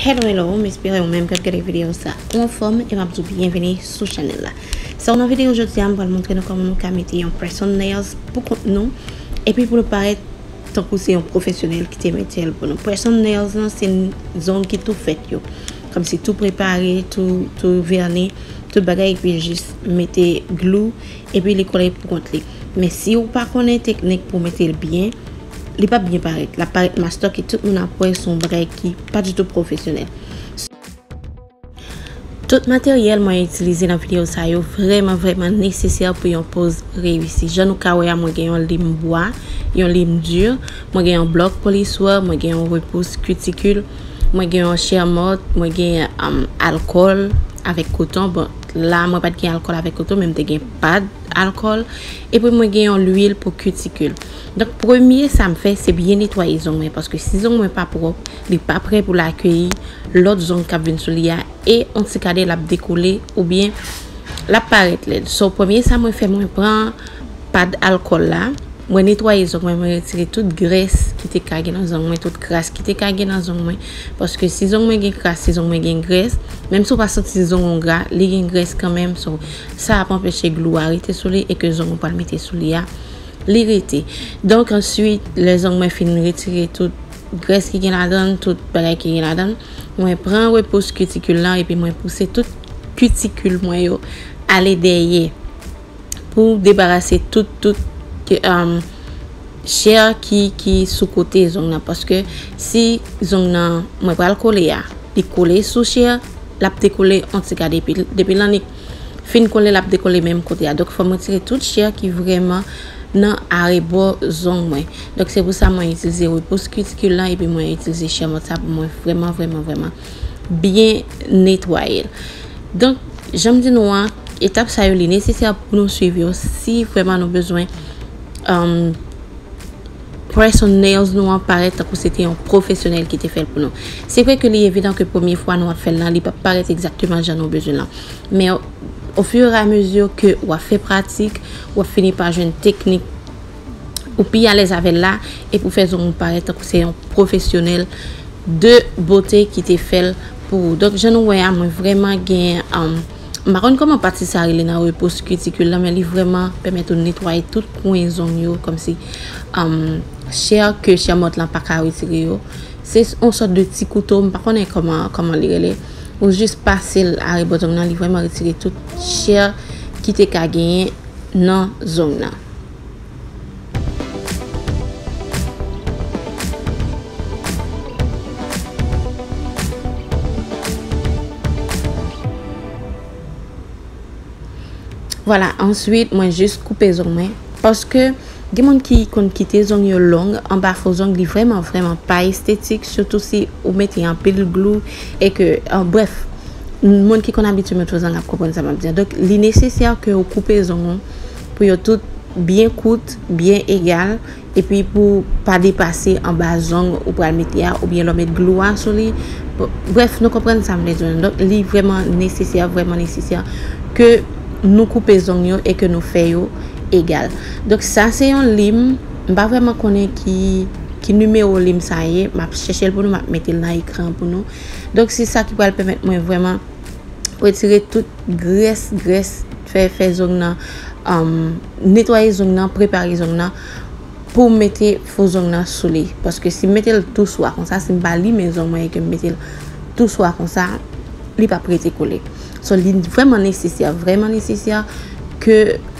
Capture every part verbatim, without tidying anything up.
Hello, hello, m espere ou menm k ap gade videyo sa ou anfòm e m ap di w byenveni sou chanèl la. So, nan videyo jodi a, m pral montre nou kòman nou ka mete yon press on nails pou kont nou epi pou nou parèt tankou se yon pwofesyonèl ki te mete l pou nou. Press on nails lan, se zong ki tou fèt yo. Kòmsi tou prepare, tou, tou vèni, tout bagay, epi jis mete glou, epi li kole pou kont li. Men si w pa konnen teknik pou mete l byen, li p ap byen parèt. L ap parèt mastòk e tout moun ap wè se yon bagay ki pa ditou pwofesyonèl. Tout materyèl mwen itilize nan videyo sa yo vrèman, vrèman nesesè pou yon poz reyisi. Jan nou ka wè a, mwen gen yon lim bwa, yon lim di, mwen gen yon blòk poliswè, mwen gen yon repous kitikil, mwen gen yon chè mòt, mwen gen, um, alkòl avèk koton. Bon, la, mwen pa t gen alkòl avèk koton, men m te gen pad alkòl. Epi mwen gen yon lwil pou kitikil. Donk, premye sa m fè, se byen netwaye zong mwen, paske si zong mwen pa pwòp, li pa prè pou l akeyi lòt zong k ap vin sou li a, e on ti gade l ap dekole oubyen l ap parèt lèd. So, premye sa mwen fè, mwen pran pad alkòl la, mwen netwaye zong mwen, mwen retire tout grès ki te ka gen nan zong mwen, tout kras ki te ka gen nan zong mwen. Paske si zong mwen gen kras, si zong mwen gen grès, menm si w pa santi zong ou gra, li gen grès kanmenm. So, sa ap anpeche glou a rete sou li e ke zong ou pral mete sou li a, li rete. Donk, answit, lè zong mwen fin retire tout grès ki gen ladan l, tout bagay ki gen ladan l, mwen pran repous kitikil lan epi mwen pouse tout kitikil mwen yo ale dèyè pou debarase tout, tout, um, chè ki, ki sou kote zong nan. Paske si zong nan, mwen pral kole a, li kole sou chè, l ap dekole on ti gade depi, depi l annik fin kole, l ap dekole menm kote a. Donk, fò mwen retire tout chè ki vrèman nan arebò zong mwen. Donk, se pou sa mwen itilize repous kitikil lan, epi mwen itilize chè mòt sa pou mwen vrèman, vrèman, vrèman byen netwaye l. Donk, jan m di nou an, etap sa yo, li nesesè pou nou swiv yo si vrèman nou bezwen, um, press on nails nou an parèt tankou se te yon pwofesyonèl ki te fè l pou nou. Se vre ke li evidan ke premye fwa nou ap fè l lan, li p ap parèt egzakteman jan nou bezwen lan. Men, ofirameziye ke w ap fè pratik, w ap fini pa jwenn teknik ou pi alèz avè l la, e pou fè zong ou parèt tankou se yon pwofesyonèl de bote ki te fè l pou ou. Donk, jan nou wè a, mwen vrèman gen, um, m pa konn kòman pati sa rele nan repous kitikil lan, men li vrèman pèmèt ou netwaye tout kwen zong yo, kòmsi, um, chè ke chè mòt lan pa ka retire yo. Se yon sòt de ti kouto, m pa konnen kòman, kòman li rele. Ou jis pase l arebò zong nan, li vrèman retire tout chè ki te ka genyen nan zong nan. Vwala, answit, mwen jis koupe zong mwen. Paske gen moun ki konn kite zong yo long, anba fo zong, li vrèman, vrèman pa estetik, sitou si ou mete anpil glou e ke, an, brèf, moun ki konn abitye met fo zong ap konprann sa m ap di an. Donk, li nesesè ke ou koupe zong ou pou yo tout byen kout, byen egal, epi pou pa depase anba zong ou pral mete a, oubyen lè w met glou a sou li. Bon, brèf, nou konprann sa m vle di nou. Donk, li vrèman nesesè, vrèman nesesè ke nou koupe zong yo e ke nou fè yo egal. Donk, sa se yon lim. M pa vrèman konnen ki, ki nimewo lim sa ye. M ap chèche l pou nou, m ap mete l nan ekran pou nou. Donk, se sa ki pral pèmèt mwen vrèman retire tout grès, grès, fè, fè zong nan, um, netwaye zong nan, prepare zong nan, pou mete fo zong nan sou li. Paske si m mete l tou swa konsa, si m pa limen zong mwen e ke m mete l tou swa konsa, li p ap rete kole. So, li vrèman nesesè, vrèman nesesè ke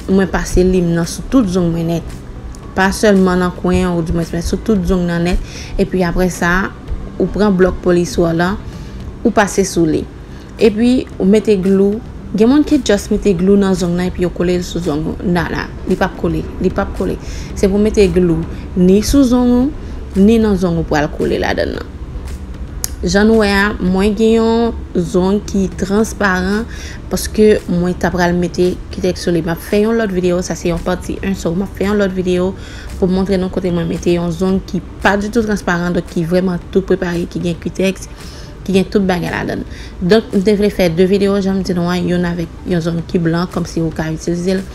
mwen pase lim nan sou tout zong mwen nèt. Pa sèlman nan kwen an, ou dimwens, men sou tout zong nan nèt. Epi apre sa, ou pran blòk poliswè lan, ou pase sou li. Epi, ou mete glou. Gen moun ki just mete glou nan zong nan epi yo kole l sou zong ou. Nada, li p ap kole, li p ap kole. Se pou mete glou ni sou zong ou, ni nan zong ou pral kole ladan nan. Jan nou wè a, mwen gen yon zong ki transparan paske mwen ta pral mete kitèks sou li. M ap fè yon lòt videyo, sa se yon pati en, so m ap fè yon lòt videyo pou montre nou kote mwen mete yon zong ki pa ditou transparan, donk ki vrèman tou prepare, ki gen kitèks, ki gen tout bagay ladan l. Donk, m te vle fè de videyo, jan m di nou an, youn avèk yon zong ki blan, kòmsi ou ka itilize l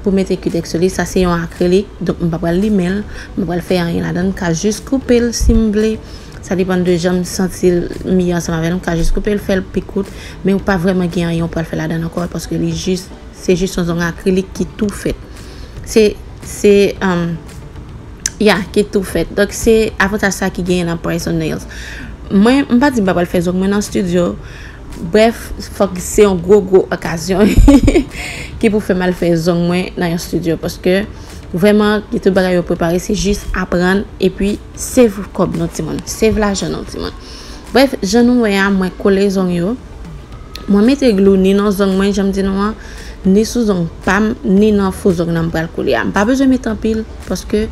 pou mete kitèks sou li. Sa se yon akrilik, donk m pa pral limen l, m pa pral fè anyen ladan l, m ka jis koupe l si m vle. Sa depann de jan m santi l miye ansanm avè l. M ka jis koupe l, fè l pi kout, men ou pa vrèman gen anyen ou pral fè ladan l ankò, paske li jis, se jis yon zong akrilik ki tou fèt. Se, se, um, ya, ki tou fèt. Donk, se avantaj sa ki genyen nan Press on Nails. Mwen, m pa di m pa pral fè zong mwen nan studio. Brèf, fòk se yon gwo, gwo okazyon ki pou fè m al fè zong mwen nan yon studio, paske vrèman, gen tout bagay yo prepare, se jis aprann, epi save kòb nou, timoun. Save lajan nou, timoun. Brèf, jan nou wè a, mwen kole zong yo. Mwen mete glou ni nan zong mwen, jan m di nou an, ni sou zong pa m, ni nan fo zong nan m pral kole a. M pa bezwen mete anpil, paske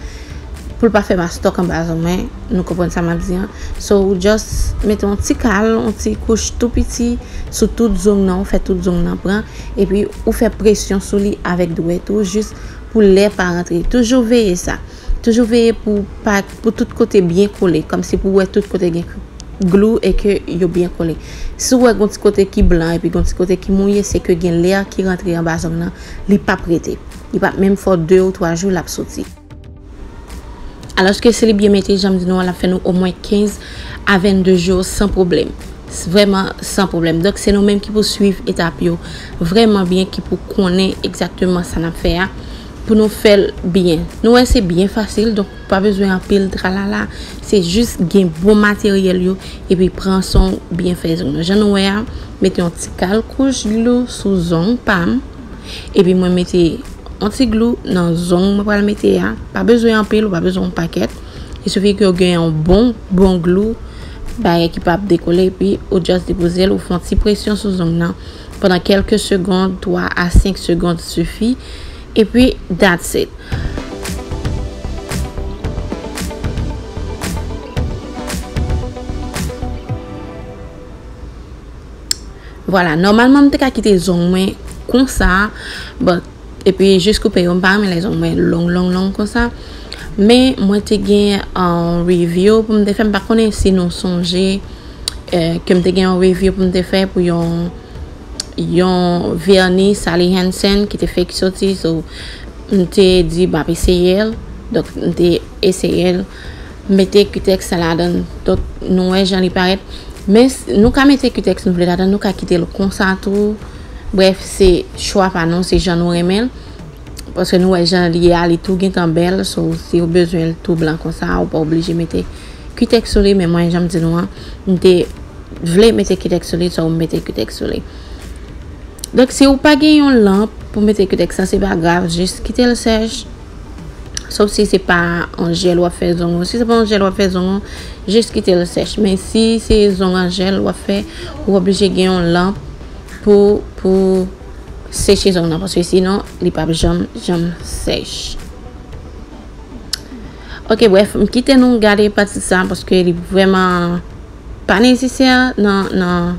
pou l pa fè m stòk anba zong mwen, nou konprann sa m ap di an. So, ou just mete yon ti kal, yon ti kouch tou piti sou tout zong nan, ou fè tout zong nan pran, epi ou fè presyon sou li avèk dwèt ou, jis pou lè pa rantre. Toujou veye sa. Toujou veye pou pa, pou tout kote byen kole, kòmsi pou wè tout kote gen glou e ke yo byen kole. Si w wè gon ti kote ki blan epi gon ti kote ki mouye, se ke gen lè ki rantre anba zong nan, li p ap rete. Li p ap menm fè w de ou twa jou, l ap soti. Alòske si li byen mete, jan m di nou an, l ap fè nou omwen kenz a vennde jou san pwoblèm. S-, vrèman san pwoblèm. Donk, se nou menm ki pou swiv etap yo vrèman byen, ki pou konnen egzakteman sa n ap fè a, pou nou fè l byen. Nou wè, se byen fasil, donk pa bezwen anpil tralala. Se jis gen bon materyèl yo, epi pran san w byen fè zong nan. Jan nou wè a, mete yon ti kal kouch glou sou zong pa m, epi mwen mete yon ti glou nan zong mwen pral mete a. Pa bezwen anpil, ou pa bezwen yon pakèt. Il suffit ke w gen yon bon, bon glou, bagay ki p ap dekole, epi ou just depoze l, ou fè yon ti presyon sou zong nan pandan kèlke segond, twa a senk segond sifi, epi that's it. Vwala, nòmalman m te ka kite zong mwen konsa, but, epi jis koupe yo, m pa renmen lè zong mwen long, long, long konsa. Men mwen te gen yon review pou m te fè, m pa konnen si nou sonje, eh, ke m te gen yon review pou m te fè pou yon, yon vèni Sally Hansen ki te fèk soti, so m te di m ap eseye l. Donk, m te eseye l. M mete Q-Tex sa ladan l. Donk, nou wè jan li parèt. Men s-, nou ka mete Q-Tex nou vle ladan l, nou ka kite l konsa tou. Brèf, se chwa pa nou, se jan nou renmen l. Paske nou wè jan li ye a, li tou gentan bèl. So, si w bezwen l tou blan konsa, ou pa oblije mete Q-Tex sou li. Men mwen, jan m di nou an, m te vle mete Q-Tex sou li, so m mete Q-Tex sou li. Donk, si w pa gen yon lanp pou mete Q-Tex la, se pa grav, jis kite l sèch. Sof si se pa yon jèl w ap fè zong ou. Si se pa yon jèl w ap fè zong ou, jis kite l sèch. Men si se zong an jèl w ap fè, ou oblije gen yon lanp pou, pou seche zong nan, paske sinon, li p ap janm, janm sèch. Ok, brèf, m kite nou gade pati sa, paske li vrèman pa nesesè nan, nan,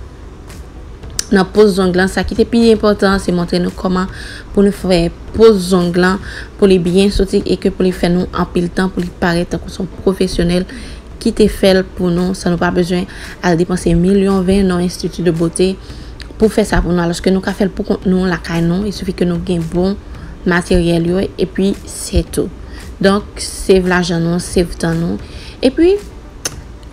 nan poz zong lan. Sa ki te pi enpòtan, se montre nou kòman pou nou fè poz zong lan, pou li byen soti e ke pou li fè nou anpil tan, pou li parèt tankou se yon pwofesyonèl ki te fè l pou nou, san nou pa bezwen al depanse milyon ven nan enstiti de bote pou fè sa pou nou, alòske nou ka fè l pou kont nou, lakay nou, il suffit ke nou gen bon materyèl yo, epi se tou. Donk, save lajan nou, save tan nou. Epi,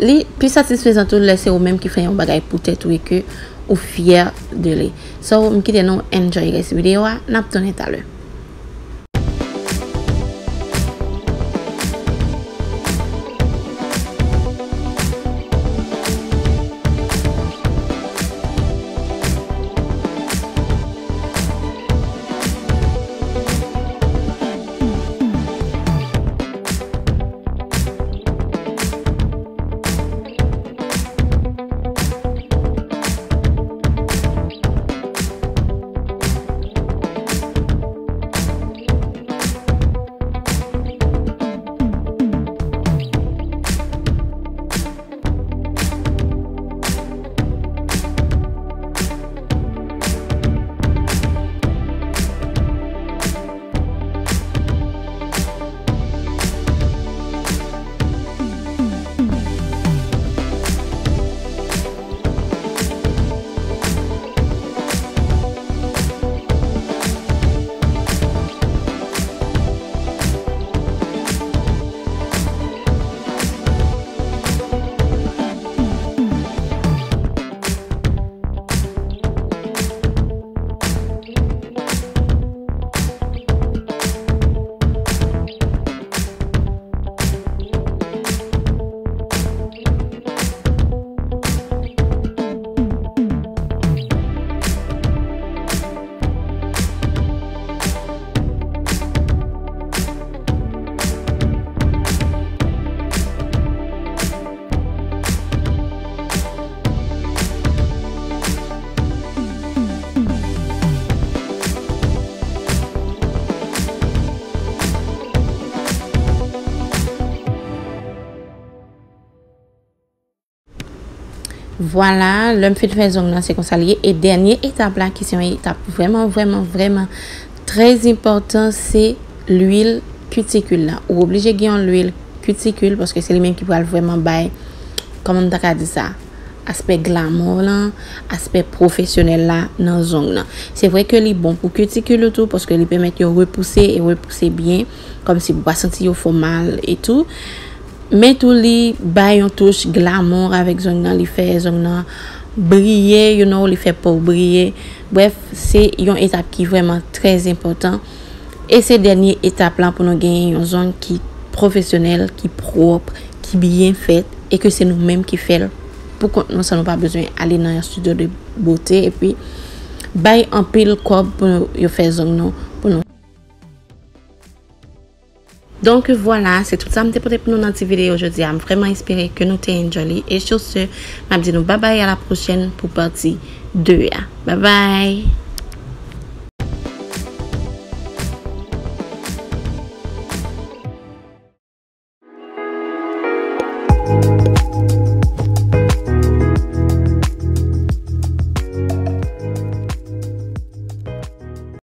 li pi satisfezan tou lè se ou menm ki fè yon bagay pou tèt ou e ke ou fyè de li. So, m kite nou enjoy rès videyo a, n ap tounen talè. Vwala, lè m fin fè zong nan, se konsa l ye. E dènye etap la, ki se yon etap vrèman, vrèman, vrèman trè enpòtan, se lwil kitikil la. Ou oblije gen yon lwil kitikil, paske se li menm ki pral vrèman bay, kòman m ta ka di sa, aspè glamour lan, aspè pwofesyonèl la nan zong nan. Se vre ke li bon pou kitikil ou tou, paske li pèmèt yo repouse e repouse byen, kòmsi pou pa santi yo fè w mal e tou. Men tou, li bay yon touch glamour avèk zong nan, li fè zong nan briye, you know, li fè po w briye. Brèf, se yon etap ki vrèman trè enpòtan. E se dènye etap la pou nou genyen yon zong ki pwofesyonèl, ki pwòp, ki byen fèt, e ke se nou menm ki fè l pou kont nou, san nou pa bezwen ale nan yon studio de beauté, epi bay anpil kòb pou yo fè zong nou pou nou. Donk, vwala, se tout sa m te pote pou nou nan ti videyo jodi a. M vrèman espere ke nou te enjoy li. E sur ce, m ap di nou babay, a la pwochèn pou pati de a. Babay!